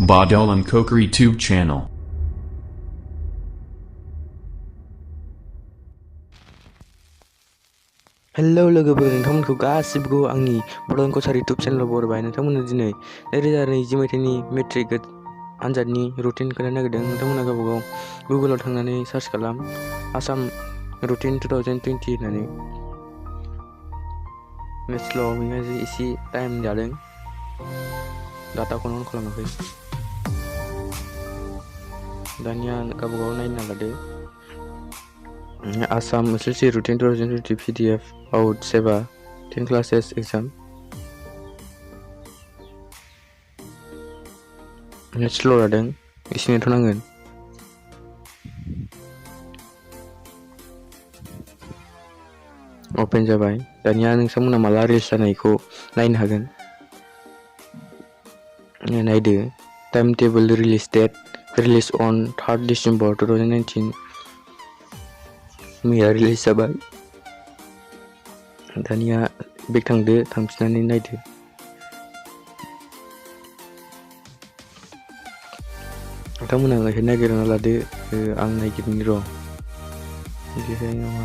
Badal and Cookery Tube channel. Hello लोगोफोर, नोंथांमोनखौ गासिबो आंनि बड'लेण्ड कचार इउटुब चेनेलाव बरायबाय। नोंथांमोननो दिनै 2020 मायथाइनि मेट्रिक आनजादनि रुटिन खोन्थानो नागिरदों। नोंथांमोना गावबागाव गुगोलाव थांनानै सार्च खालाम आसाम रुटिन 2020 होननानै। नेक्स्टल' बेहाय एसे टाइम जादों, डाटाखौनो अन खालामाखै। दानिया गावबागाव नायना लादो। Assam SSC Routine 2020 PDF out seba 10 classes exam. Slow' जादों, एसे नेथ'नांगोन। अपेन जाबाय। दानिया नोंथांमोना माला रिलिज जानायखौ नायनो हागोन। नायदो time table release date release on 3 December 2019 मैया रिलिज जाबाय। दानिया बेक थांदो, थांफिननानै नायदो। नोंथांमोना बेहाय नागिरना लादो, आं नागिरनि र'। बेहाय नोंहा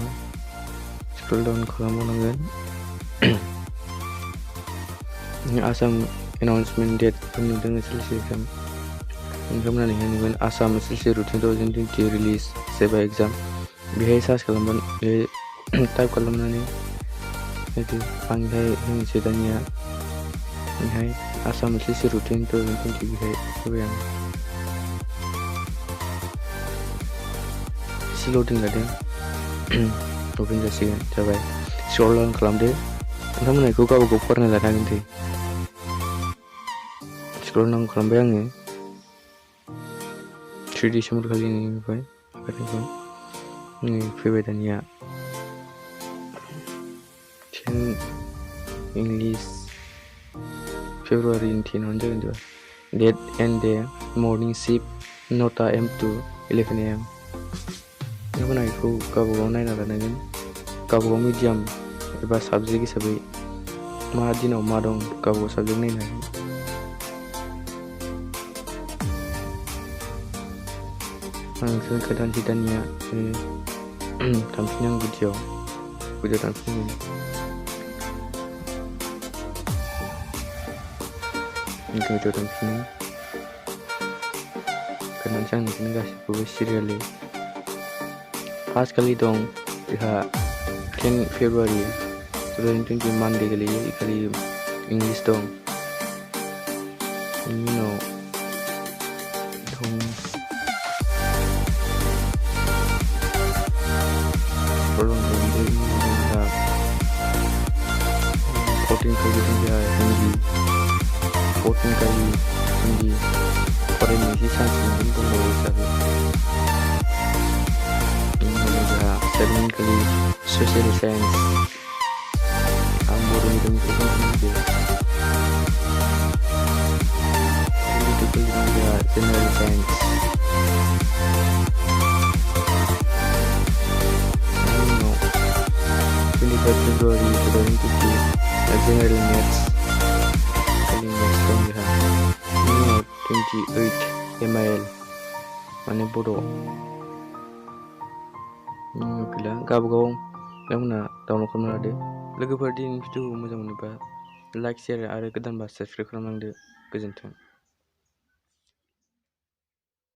स्क्रल डाउन खालामबावनांगोन। आसाम एनाउन्समेन्ट डेट नुदों SSC एग्जाम। नोंथांमोना नोंहाय नुगोन आसाम SSC रुटिन 2020 रिलिज सेबा एग्जाम। बेहाय सार्च खालामगोन, बेहाय टाइप खालामनानै नायदो। आं बेहाय होनोसै दानिया। बेहाय आसाम SSC रुटिन 2020 बेहाय होबाय आं। एसे लडिं लादों, अपेन जासिगोन। जाबाय, स्क्रल डाउन खालामदो। नोंथांमोना बेखौ गावबागाव फरायना लानो हागोन दे। स्क्रल डाउन खालामबाय आङो। 3 December खालि नुबाय बेखौ। फैबाय दानिया 10 इंलिश फेब्रुवारि 10 आवनो जागोन दिबा। Date and day morning shift 9 AM to 11 AM। नोंथांमोना बेखौ गावबागाव नायना लानांगोन। गावबागाव मिडियाम एबा साबजेक्ट हिसाबै मा दिनाव मा दं गावबागाव साबजेक्ट नायनो हागोन। आं नोंसोरनो खोन्थानोसै दानिया। थांफिनो आं गुदियाव थांफिनगोन। गुदियाव थांफिनो खोन्थानोसै आं नोंसोरनो गासिखौबो सिरियालै। फार्स्ट खालि दं जोंहा 10 February 2020 मानडे गोलैयो। खालि इंलिश दं। बेनि उनाव दं 14 खालि जोंहा हिन्दी। 14 खालि हिन्दी फरायनो एसे चान्स मोनगोन दंबावो हिसाबै। बेनि उनाव जोंहा 7 खालि ससियेल साइन्स। आं बर' मिडियामनिफ्राय फरायनांगौ। 22 खालि जोंहा जेनेरेल साइन्स। बेनि उनाव 25 February 2020 जेनेरेल मेथ्स। खालि मेथ्स दं जोंहा। बेनि उनाव 28 MIL माने बड'। गैला, गावबागाव नोंथांमोना डाउनलड खालामना लादो। लोगोफोर दिनैनि भिडिअखौ मोजां मोनोबा लाइक, शेयार आरो गोदानबा साबस्क्राइब खालामलांदो। गोजोन्थों।